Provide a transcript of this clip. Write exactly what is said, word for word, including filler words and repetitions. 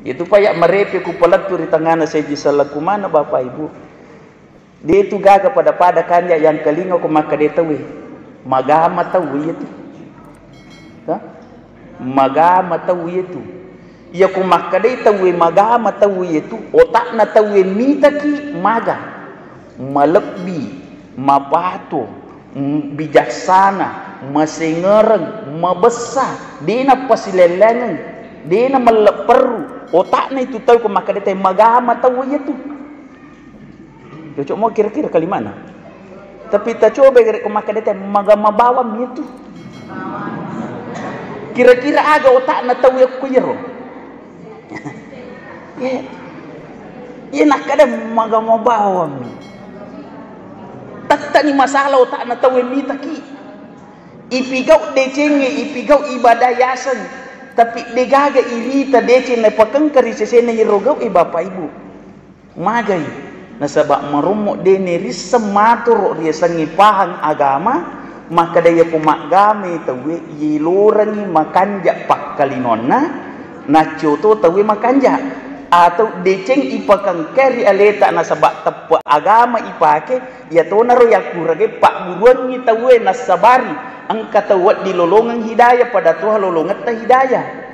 Iyatu pa iya marepe ku palettu ri tengngana seji sellekku maneng, Bapak Ibu. De' tu gaga pada-pada kanja' yang kalinga ko makkeda tauwe. Magama tauwe iyatu. Hah? Magama tauwe iyatu. Iya ko makkedai tauwe magama tauwe iyatu, otakna tauwe mitaki maga. Malebbi, mapato, m-, bijaksana, masengereng, mabessa, de' napasilellengeng, de' namellepperru. Otakna itu tau ko makkeda tauwe magama tauwe iyatu. Cocok mo kira-kira kalimana. Tapi tacoba gare ko makkeda tauwe magama bawang iyatu. Kira-kira aga otakna tauwe ko iyaro. Iya. Iya nakkeda magama bawang. Tettani masalah otakna tauwe mitaki. Ipigau decengnge, ipigau ibadah yaseng, tapi de' gaga irita deceng napakengka ri sesena iyaro gau e, Bapak Ibu. Magai, nasaba' marommo de' nerisseng matoro' riasengnge pahang agama, makkeda iya ko maggame tauwe, ilorengngi makanja' pakkalinoanna, naccoto tauwe makanja'. Atau deceng ipakengka ri aleta nasaba' teppe' agama ipake, iyatonaro yakkurage pagguruangngi tauwe nassabari engka tau wedding lolongeng hidayah, pada toha lolongetta hidayah.